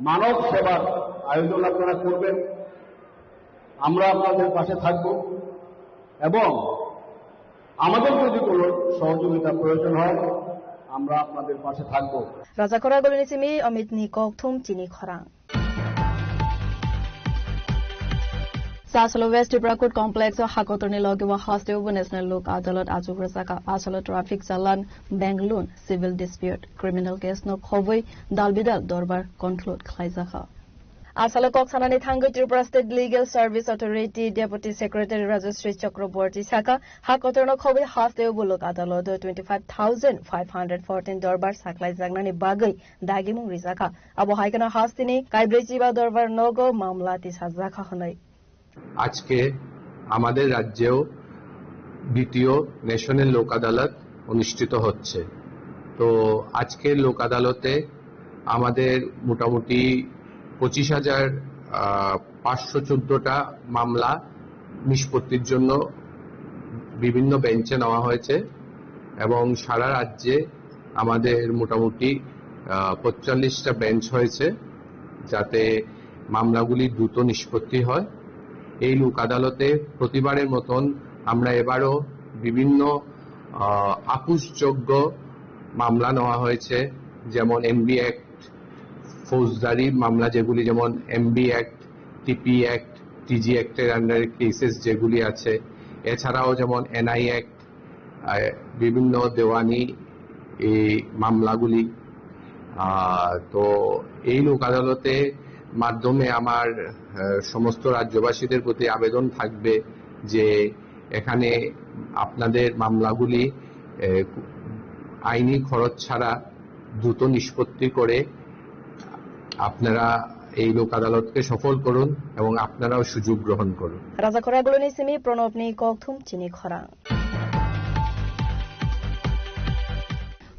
মানব সেবার আয়োজন আপনারা করবেন। আমরা আপনাদের পাশে থাকব এবং আমাদের যদি কোনো সহযোগিতা প্রয়োজন হয়, আমরা আপনাদের পাশে থাকব। Rajakhora Golini simi Amit ni kokthum chini khorang. Sasolo West Tipra Court Complex o hakotorni loge o hasteo bo National Lok Adalat achuk rwjak. Asalo traffic challan, bank loan, civil dispute, criminal case no khobwi dal bidal dorbar conclude khlaijak. Asalo kok sanani thangwi Tripura State Legal Service Authority Deputy Secretary Rajashree Chakraborty saka, hakotorno khobwi hasteo bo Lok Adaloto twenty five thousand five hundred fourteen dorbar saklaijaknani bagwi dagimung rijak. Abo hai kheno hasteni kaibrwi chiba dorbar nogo mamla tisajak hwnwi. আজকে আমাদের রাজ্যেও দ্বিতীয় ন্যাশনাল লোক আদালত অনুষ্ঠিত হচ্ছে। তো আজকের লোক আদালতে আমাদের মোটামুটি পঁচিশ হাজার পাঁচশো চোদ্দটা মামলা নিষ্পত্তির জন্য বিভিন্ন বেঞ্চে নেওয়া হয়েছে এবং সারা রাজ্যে আমাদের মোটামুটি আহ, পঁয়তাল্লিশটা বেঞ্চ হয়েছে, যাতে মামলাগুলি দ্রুত নিষ্পত্তি হয়। এই লোক আদালতে প্রতিবারের মতন আমরা এবারও বিভিন্ন আহ, আপোষযোগ্য মামলা নেওয়া হয়েছে, যেমন এমবি অ্যাক্ট, ফৌজদারি মামলা যেগুলি, যেমন এমবি অ্যাক্ট, টিপি অ্যাক্ট, টিজি অ্যাক্টের আন্ডারে কেসেস যেগুলি আছে, এছাড়াও যেমন এনআই অ্যাক্ট, আহ, বিভিন্ন দেওয়ানি এই মামলাগুলি। আহ, তো এই লোক আদালতের মাধ্যমে আমার আহ, সমস্ত রাজ্যবাসীদের প্রতি আবেদন থাকবে যে এখানে আপনাদের মামলাগুলি আহ, আইনি খরচ ছাড়া দ্রুত নিষ্পত্তি করে আপনারা এই লোক আদালতকে সফল করুন এবং আপনারাও সুযোগ গ্রহণ করুন। Raja khorang guluni simi Pranobni kokthum chini khorang.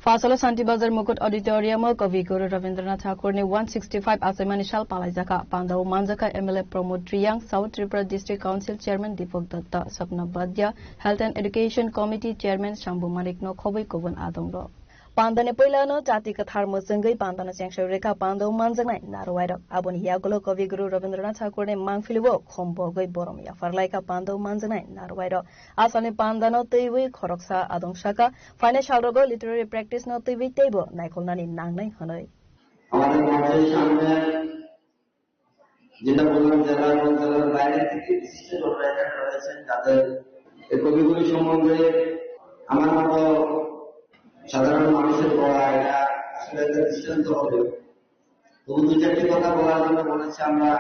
Phasalo Shanti Bazar Mukut Auditorium o Kavi Guru Rabindranath Thakurni one sixty-five achaimani sal palaijakha. Pandao manjakha M L A Pramod Riyang, South Tripura District Council Chairman Deepak Datta, Sapna Badia, Health and Education Committee Chairman Shambhu Manik no khobwi kubun adongrok. Pandani puilano chati kwthar mwchwngwi pandano chengsa rwkha pandao manjaknai narwai rok. Aboni yagulo Kavi Guru Rabindranath Thakurni mangpili o khum bogwi borom yaphar laikha pandao manjaknai narwai rok. Asalni pandano twiwi khoroksa adong saka, phainai salrogo literary practice no twiwi teibo naikolnani nangnai hwnwi. আমাদের মঞ্চের সামনে যেটা বললাম, জেলা এবং জেলার বাইরে থেকে বিশিষ্ট জন রাইটার রয়েছেন, যাদের এই কবিগুরু সম্বন্ধে আমার মতো সাধারণ মানুষের পড়া এটা আসলে একটা দৃষ্টান্ত হবে। তবু দু চারটি কথা বলার জন্য মনে হচ্ছে আমরা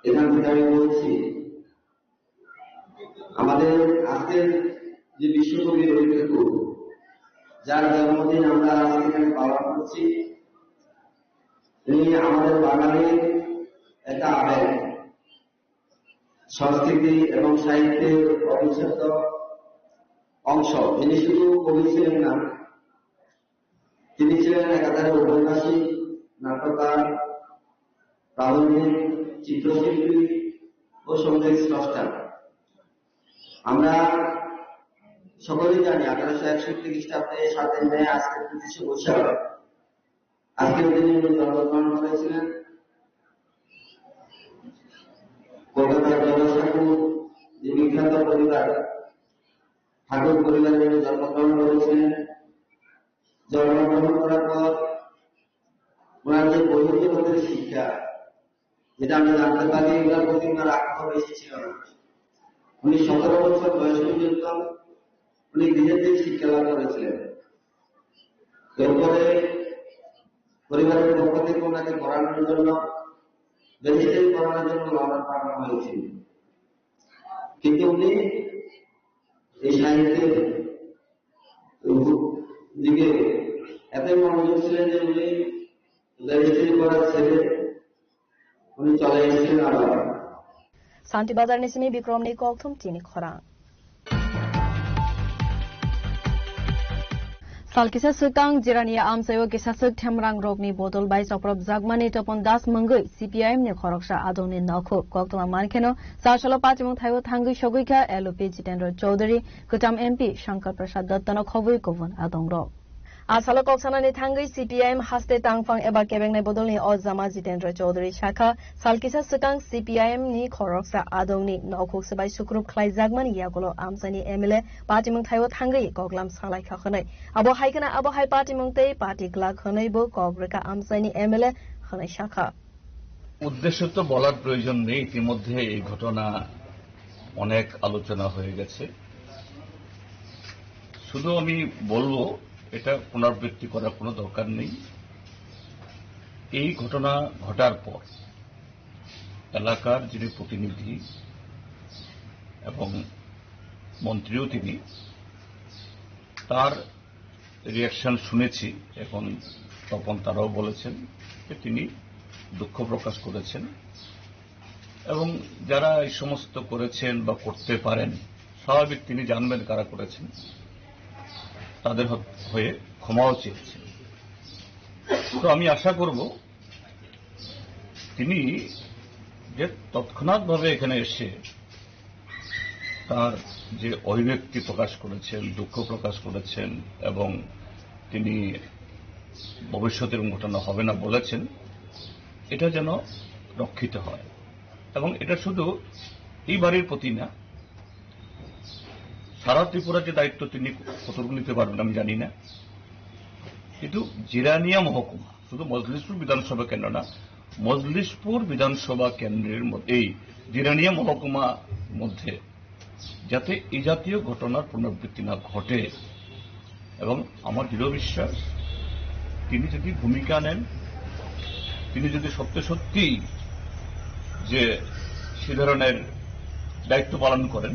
এখান থেকে আমি বলছি। আমাদের আজকের যে বিশ্বকবি রবীন্দ্র ঠাকুর, যার জন্মদিন আমরা আজকে এখানে পালন করছি, তিনি আমাদের বাঙালির একটা আবেগ, সংস্কৃতি এবং সাহিত্যের অবিচ্ছেদ্য অংশ। তিনি শুধু কবি ছিলেন না, তিনি ছিলেন একাধারে ঔপন্যাসিক, নাট্যকার, প্রাবন্ধিক, চিত্রশিল্পী ও সঙ্গীত স্রষ্টা। আমরা সকলেই জানি আঠারোশো একষট্টি খ্রিস্টাব্দে সাতই মে, আজকে পঁচিশে বৈশাখ, আজকের দিনে উনি জন্মগ্রহণ করেছিলেন। কলকাতার জনসাধারণ যে বিখ্যাত পরিবার, ঠাকুর পরিবারে উনি জন্মগ্রহণ করেছিলেন। জন্মগ্রহণ করার পর ওনার যে বহির্জগতের শিক্ষা, যেটা আমরা জানতে পারি, এগুলোর প্রতি ওনার আগ্রহ বেশি ছিল না। উনি সতেরো বছর বয়স পর্যন্ত উনি গৃহেতেই শিক্ষা লাভ করেছিলেন। এরপরে পরিবারের পক্ষ থেকে ওনাকে পড়ানোর জন্য, ব্যারিস্টারি পড়ানোর জন্য লন্ডন পাঠানো হয়েছিল। কিন্তু উনি এই সাহিত্যের দিকে এতই মনোযোগ ছিলেন যে উনি ব্যারিস্টারি পড়া ছেড়ে উনি চলে এসেছেন আবার। Santi Bazar ni simi Bikrom ni kokthum chini khorang. Sal kisa swkang Jirania amchaio kisa swk themrang rokni bodol bai chopropjak mani Topon Das mungwi C P I M ni khoroksa adongni nokhuk koktwma mankheno chasalo pachimung thaio thangwi sogwi kha L O P Jitendra Chaudhary, kwcham M P Shankar Prasad Datta no khobwi kubun adongrok. A salo kok sanani thangwi C P I M haste tangphang eba kebengnai bodolni o jama Jitendra Chaudhary sakha, sal kisa swkang C P I M ni khoroksa adongni nokhuk swbai sukrup khlaijakmani yagulo amchaini M L A patimung thaio thangwi koklam salaikha hwnwi. Abo hai khna abo hai patimung tei pati glak hwnwi bo kok rwkha amchaini M L A hwnwi sakha. উদ্দেশ্য তো বলার প্রয়োজন নেই, ইতিমধ্যে এই ঘটনা অনেক আলোচনা হয়ে গেছে। শুধু আমি বলবো, এটা পুনরাবৃত্তি করার কোনো দরকার নেই। এই ঘটনা ঘটার পর এলাকার যিনি প্রতিনিধি এবং মন্ত্রীও তিনি, তার রিয়াকশন শুনেছি। এখন তপন তারাও বলেছেন যে তিনি দুঃখ প্রকাশ করেছেন এবং যারা এই সমস্ত করেছেন বা করতে পারেন, স্বাভাবিক তিনি জানবেন কারা করেছেন, তাদের হ-, হয়ে ক্ষমাও চেয়েছেন। তো আমি আশা করব তিনি যে তৎক্ষণাৎভাবে এখানে এসে তার যে অভিব্যক্তি প্রকাশ করেছেন, দুঃখ প্রকাশ করেছেন এবং তিনি ভবিষ্যতে এরকম ঘটনা হবে না বলেছেন, এটা যেন রক্ষিত হয়। এবং এটা শুধু এই বাড়ির প্রতি না, সারা ত্রিপুরার যে দায়িত্ব তিনি কতটুকু নিতে পারবেন আমি জানি না, কিন্তু জিরানিয়া মহকুমা শুধু মজলিশপুর বিধানসভা কেন্দ্র না, মজলিশপুর বিধানসভা কেন্দ্রের মধ্যে এই জিরানিয়া মহকুমা মধ্যে যাতে এই জাতীয় ঘটনার পুনরাবৃত্তি না ঘটে, এবং আমার দৃঢ় বিশ্বাস তিনি যদি ভূমিকা নেন, তিনি যদি সত্যি সত্যি যে সে ধরনের দায়িত্ব পালন করেন,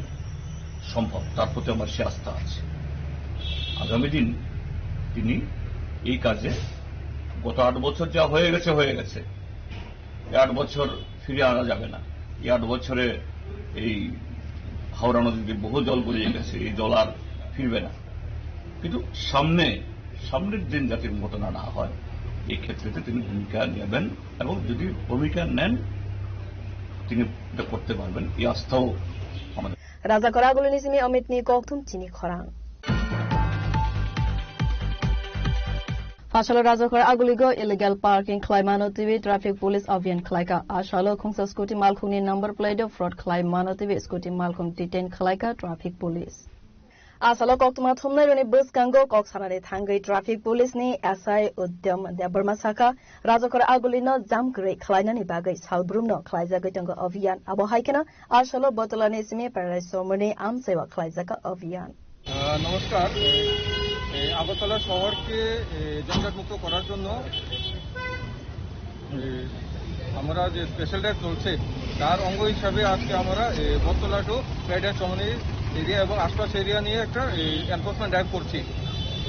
সম্ভব, তার প্রতি আমার সে আস্থা আছে। আগামী দিন তিনি এই কাজে গত আট বছর যা হয়ে গেছে, হয়ে গেছে। এই আট বছর ফিরে আনা যাবে না। এই আট বছরে এই হাওড়া নদীতে বহু জল গড়িয়ে গেছে, এই জল আর ফিরবে না। কিন্তু সামনে, সামনের দিন যাতে ঘটনা না হয়, এই ক্ষেত্রে তিনি ভূমিকা নেবেন এবং যদি ভূমিকা নেন, তিনি এটা করতে পারবেন, এই আস্থাও আমাদের। Rajakor agulini simi Amit ni kokthum chini khorang. Phasalo Rajakor aguligo illegal parking khlai mano twi traffic police abhiyan khlaika. Asalo khungsa scooty malkhungni number plate o fraud khlai mano twi scooty malkhung detain khlaika traffic police. Asalo koktwma thumnairokni bwskango kok sanani thangwi traffic police ni S I Udyam Debbarma sakha, Rajakor agulino jam kwrwi khlainani bagwi salbrumno khlaijagwi tongo abhiyan. Abo hai kheno Asalo Botolani simi Paradise Somoni amchaiwa khlaijak abhiyan. আহ, নমস্কার। এই আগরতলা শহরকে, এ, জঞ্জাটমুক্ত করার জন্য, এ, আমরা যে special drive চলছে, তার অঙ্গ হিসাবে আজকে আমরা, এ, বটতলা টু প্যারাডাইস কলোনি এরিয়া এবং আশপাশ এরিয়া নিয়ে একটা, এ, এনফোর্সমেন্ট ড্রাইভ করছি।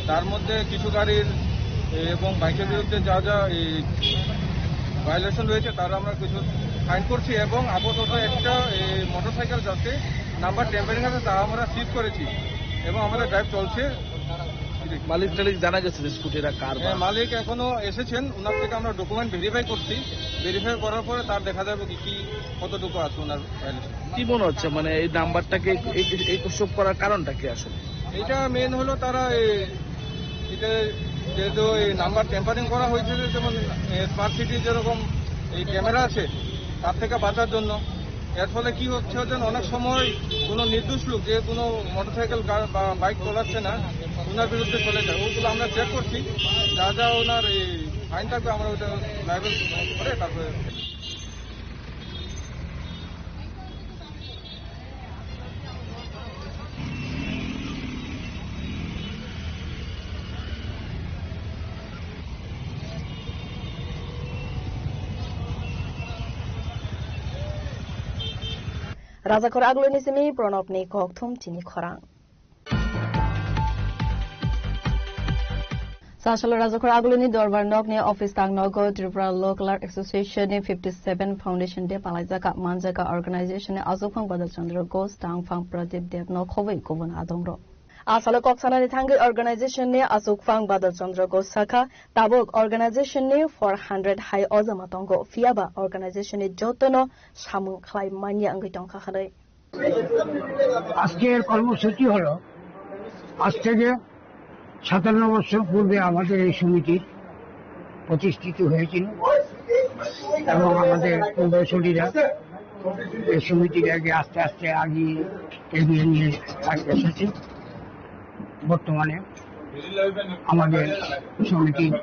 তার মধ্যে কিছু গাড়ির, এ, এবং বাইকের বিরুদ্ধে যা যা, এ, ভায়োলেশন রয়েছে, তার আমরা কিছু ফাইন করছি এবং আপাতত একটা, এ, মোটরসাইকেল যাতে নাম্বার টেম্পারিং আছে, তা আমরা সিজ করেছি এবং আমাদের ড্রাইভ চলছে। মালিক টালিক জানা গেছে যে স্কুটিটা কার বা? হ্যাঁ, মালিক এখনো এসেছেন, ওনার থেকে আমরা ডকুমেন্ট ভেরিফাই করছি। ভেরিফাই করার পরে তার দেখা যাবে কি, কি কতটুকু আছে ওনার ভায়োলেশন। কি মনে হচ্ছে, মানে, এই নাম্বারটাকে এই, এই, এই সব করার কারণটা কি আসলে? এটা মেন হলো তারা এই, এটা যেহেতু এই নাম্বার টেম্পারিং করা হয়েছে, যে যেমন, এ, স্মার্ট সিটি যেরকম এই ক্যামেরা আছে, তার থেকে বাঁচার জন্য। এর ফলে কি হচ্ছে, হচ্ছে অনেক সময় কোনো নির্দোষ লোক যে কোনো মোটরসাইকেল গা-, বা বাইক চালাচ্ছে না, ওনার বিরুদ্ধে চলে যায়। ওগুলো আমরা চেক করছি, যা যা ওনার এই ফাইন থাকবে, আমরা ওটা লাইবেল করে তারপরে। Rajakor agulini simi Pranabni kokthum chini khorang. Sasalo Rajakor agulini Dorbar nokni office tang nogo Tripura Law Clerk Association ni fifty seven Foundation Day palaijaka manjaka organization ni aswkphang Badal Chandra Ghosh, tangphang Pradip Deb no khobwi kubun adongrok. Asalo kok sanani thangwi organization ni aswkphang Badal Chandra Ghosh sakha, tabuk organization ni four hundred hai ojama tongo, phiyaba organization ni jotono samung khlai manya wngwi tongkha hwnwi. আজকের কর্মসূচি হলো, আজ থেকে সাতান্ন বছর পূর্বে আমাদের এই সমিতি প্রতিষ্ঠিত হয়েছিল এবং আমাদের পূর্বসূরীরা এই সমিতিটাকে আস্তে আস্তে আগিয়ে এগিয়ে নিয়ে এসেছে। বর্তমানে আমাদের সমিতির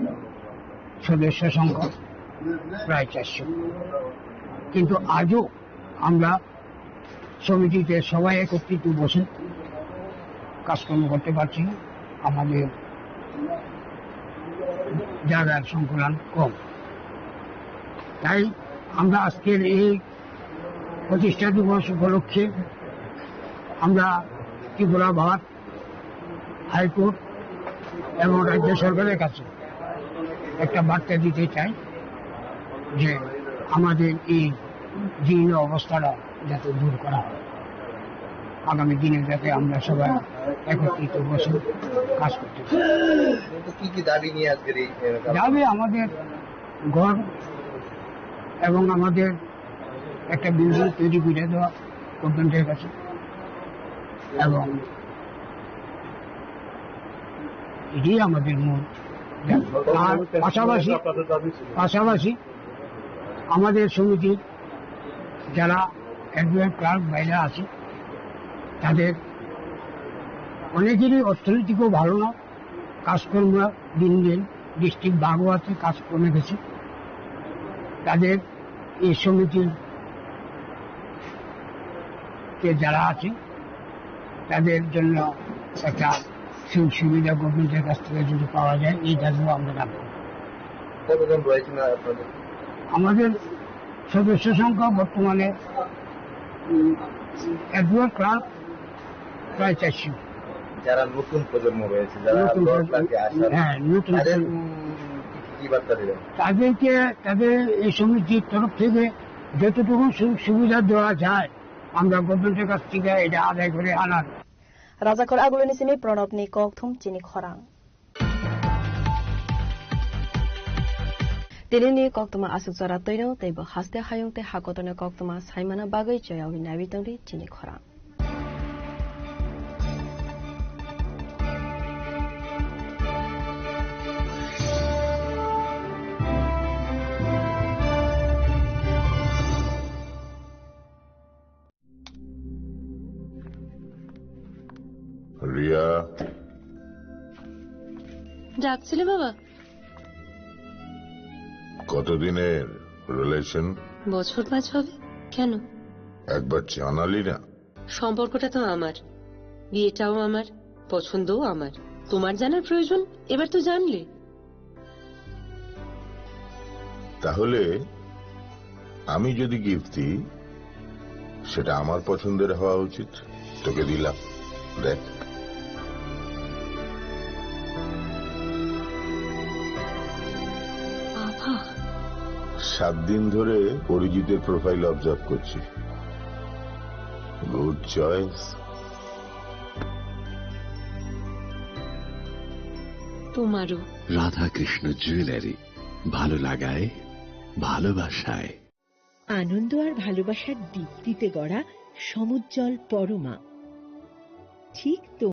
সদস্য সংখ্যা প্রায় চারশো, কিন্তু আজও আমরা সমিতিতে সবাই একত্রিত বসে কাজকর্ম করতে পারছি না। আমাদের জায়গার সংকুলান কম, তাই আমরা আজকের এই প্রতিষ্ঠা দিবস উপলক্ষে আমরা ত্রিপুরা ভারত হাইকোর্ট এবং রাজ্য সরকারের কাছে একটা বার্তা দিতে চাই যে আমাদের এই জীর্ণ অবস্থাটা যাতে দূর করা হয়, আগামী দিনে যাতে আমরা সবাই একত্রিত বসে কাজ করতে পারি। তো কি কি দাবি নিয়ে আজকের এই, আহ, দাবি আমাদের ঘর এবং আমাদের একটা বিল্ডিং তৈরি করে দেওয়া গভর্নমেন্টের কাছে, এবং এটাই আমাদের মূল দাবি। আর পাশাপাশি, পাশাপাশি আমাদের সমিতির যারা অ্যাডভোকেট ক্লার্ক বাইরে আছে, তাদের অনেকেরই অর্থনীতিকও ভালো না, কাজকর্ম দিন দিন ডিস্ট্রিক্ট বাগোয়াতে কাজ কমে গেছে। তাদের এই সমিতির কে যারা আছে, তাদের জন্য একটা সুযোগ সুবিধা গভর্নমেন্টের কাছ থেকে যদি পাওয়া যায়, এই দাবিও আমরা রাখবো। কতজন রয়েছেন আপনাদের? আমাদের সদস্য সংখ্যা বর্তমানে, উম, অ্যাডভোকেট ক্লার্ক প্রায় চারশো। যারা নতুন প্রজন্ম রয়েছে, যারা নতুন দশ প্রজন্ম, লাখে আসার, হ্যাঁ, নতুন তাদের প্রজন্ম। উম, কি, কি বার্তা দেবেন? তাদেরকে, তাদের এই সমিতির তরফ থেকে যতটুকু সুযোগ সুবিধা দেওয়া যায়, আমরা গভর্নমেন্টের কাছ থেকে এটা আদায় করে আনার। Rajakhor Agulini simi Pranabni kokthum chini khorang. Tinini koktwma aswk jora twino tei bo haste hayung tei hakotorni koktwma saimana bagwi choyaui naiwi tongdi chini khorang. Riya. ডাকছিলে বাবা? কতদিনের রিলেশন? বছর পাঁচ হবে। কেন? একবার জানালি না। সম্পর্কটা তো আমার, বিয়েটাও আমার, পছন্দও আমার। তোমার জানার প্রয়োজন? এবার তো জানলে। তাহলে আমি যদি গিফট দিই, সেটা আমার পছন্দের হওয়া উচিত। তোকে দিলাম, দেখ। বাবা। সাত দিন ধরে অরিজিতের প্রোফাইল অবজার্ভ করছি। Good choice. তোমারও। রাধাকৃষ্ণ জুয়েলারি, ভালো লাগায়, ভালোবাসায়। আনন্দ আর ভালোবাসার দীপ্তিতে গড়া সমুজ্জ্বল পরমা। ঠিক তো